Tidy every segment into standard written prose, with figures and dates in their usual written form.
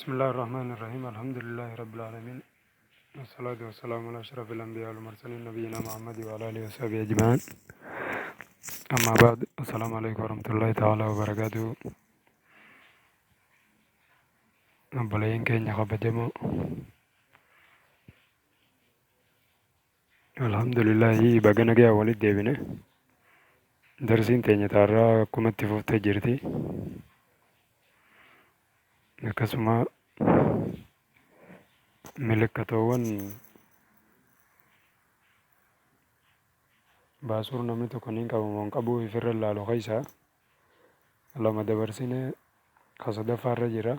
بسم الله الرحمن الرحيم الحمد لله رب العالمين والصلاة والسلام على أشرف الأنبياء والمرسلين نبينا محمد وعلى آله وصحبه أجمعين أما بعد السلام عليكم ورحمة الله تعالى وبركاته. Obboleeyyan keenya kabajamoo, alhamdulillahi, baga nagaya walitti deebine. Darsiin teenya taarraa akkuma itti fuftee jirti. Akkasuma milikkatoowwan baasuur namni tokko niin qabu moo hin qabu ifirra ilaalu keessaa lama dabarsine, ka sadaffaarra jira.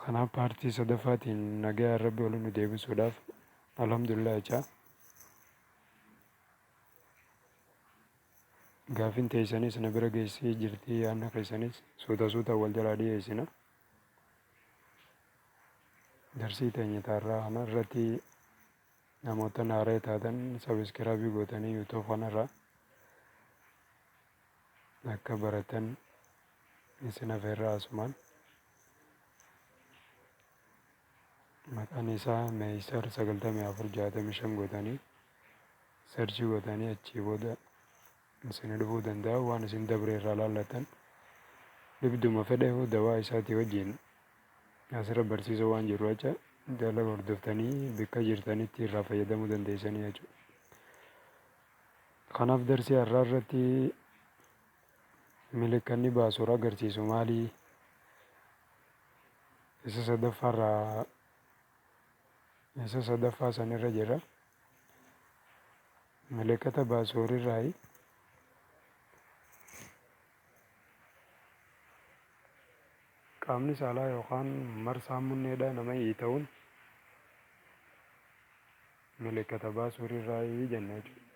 Kanaaf paartii sadaffaatiin nagayaan Rabbi waliin nu deebisuudhaaf alhamdulillah jechaa. Gaafin teessanis na bira geessee jirti, yaadna keessanis suuta suuta wal jalaa dhiyeessina. Darsii teenya taarraa kana irratti namoota haaree taatan subscribe gootanii YouTube kanarraa akka baratan isin afeerraa. Asumaan maqaan isaa Meeysar 9465 gootanii search gootanii achii booda isin dhufuu danda'a. Waan isin dabre irraa laallatan, dhibduma fedheefu dawaa isaatii wajjin asirra barsiisa waan jiru jecha jala hordoftanii bakka jirtanitti irraa fayyadamuu dandeessanii jechuudha. Kanaaf darsii har'aa irratti milikkanni baasuur agarsiisu maali? Isa sadaffaarraa, isa sadaffaa sanirra jira. Milikkata baasuurirraayi qaamni saalaa yookaan marsaan munneedha nama hiita'uun milikkata baasuurirraayi jenna jechuudha.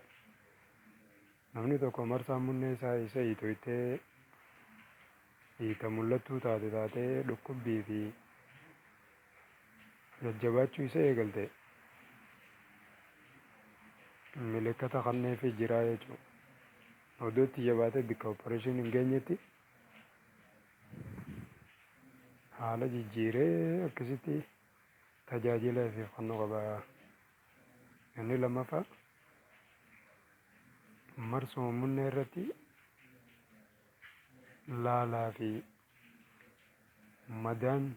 Namni tokko marsaan munnee isaa isa hiitoytee hiita mul'attuu taate taatee dhukkubbii fi jajjabaachuu isa eegalte, milikkata kanneefii jira jechuudha. Odoo itti jabaatee bikka operation hin geenyetti haala jijjiiree akkasitti tajaajila ifiif kennuu qaba. Inni lammaffaa marsuma munnee irratti laalaa fi madaan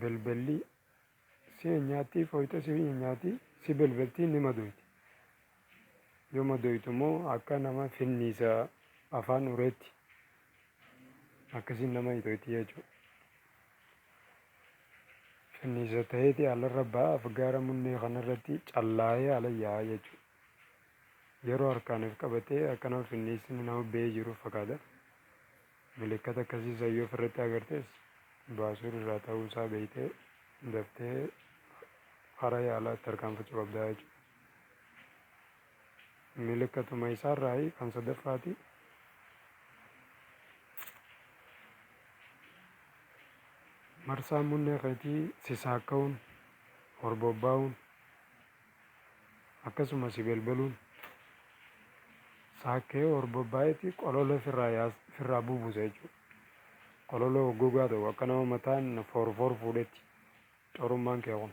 belbelli si nyaatti, fooyxa si nyaatti, si belbeltii, ni madoyti. Yoo madoytu immoo akka nama finniisa afaan ureetti akkasiin nama hitoyti jechuudha. Finniisa ta'eeti alarra ba'a, afgaara munnee kanarratti callaa'ee ala yaa'a jechuudha. Yeroo harkaan if qabatee akka nama finniisni nama ba'ee jiru fakkaata. Milikkata akkasii san yoo ofirratti agartees baasuur irraa ta'uu isaa beektee daftee karaa yaalaatti tarkaanfachuu qabdaa jechuudha. Milikkatuma isaarraayi kan sadaffaati. Marsaan munnee keetii si saakka'uun, horbobbaa'uun, akkasuma si belbeluun, saakka'ee horbobbaa'eeti qolola ofirraa bubuusa jechuudha. Qololo gogaa ta'u akka nama mataan foorfoor fuudhetti corummaan kee kun.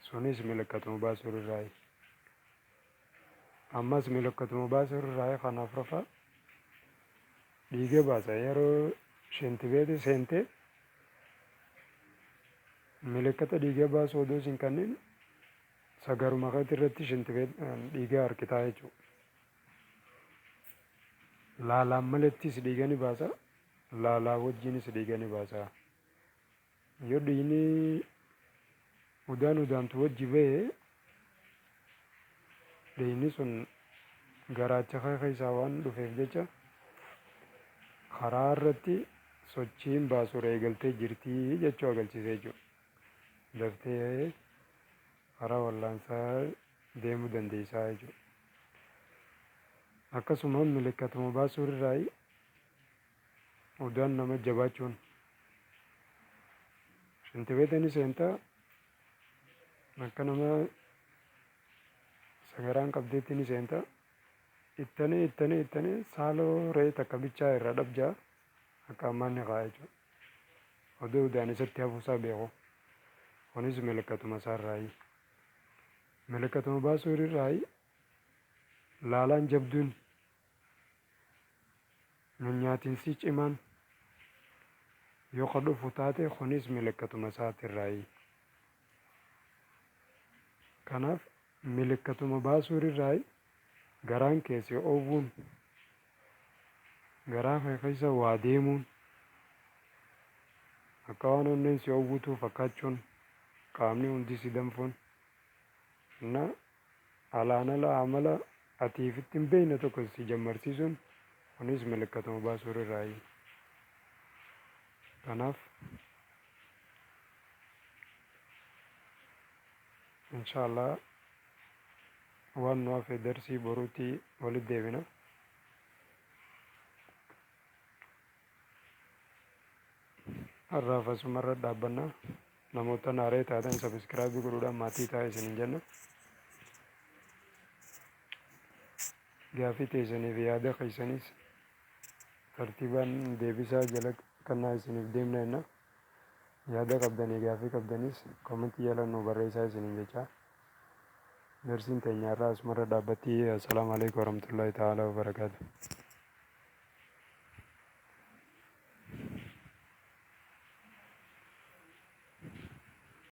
Sunis milikkatuma baasuur irraayi. Ammas milikkatuma baasuur irraayi kan afuraffaa dhiiga baasa. Yeroo shintibeeti seentee milikkata dhiiga baasuu odoo sin kanneen sagaruma keetii irratti shintibeet dhiiga harkitaa jechuudha. Laalaan malettis dhiiga ni baasa. Laalaa wajjinis dhiiga ni baasa. Yoo dhiigni udaan udaantu wajji ba'e, dhiigni sun garaacha kee keessaa waan dhufeef jecha karaa irratti sochiin baasuur eegaltee jirtii jechuu agarsiisa jechuudha. Daftee karaa wallaansaa deemuu dandeessaa jechuudha. Akkasuma milikkatuma baasuur irraa udaan nama jabaachuun shintibeeta ni seentaa, akka nama sagaraan qabdeetti ni seenta. Ittanii ittanii ittanii saaloo re'ee takka bichaa irraa dhabjaa. Akka ammaan ni ka'a jechuudha. Odoo udaan isatti hafuusaa beeku. Kunis milikkatuma isaarraayi. Milikkatuma baasuu irraayi laalaan jabduun nyaatiinsi cimaan yoo ka dhufu taate kunis milikkatuma isaatirraayi. Kanaaf milikkatuma baasuu irraayi garaan keessi oowwuun, garaa kee keessa waa deemuun, akka waan onneen si oowwutuu fakkaachuun, qaamni hundi si danfuun na alaan ala amala ati ifitti hin beekne tokko si jammarsiisuun kunis milikkatuma baasuu irraayi. Kanaaf inshallah waan nu hafe darsii boruutti walitti deebina. Har'aaf asumarra dhaabbanna. Namoota naaree taatan subscribe godhuudhaan maatii ta'aa isiniin jenna. Gaafii teessanii fi yaada keessanis tartiibaan deebisaa jala kannaa isiniif deemna jenna. Yaada qabdanii gaafii qabdanis comment jala nu barreessaa isiniin jecha. Darsiin teenya har'aa asumarra dhaabbatti. Assalaamu alaikum warahmatullahi ta'ala wabarakaatu.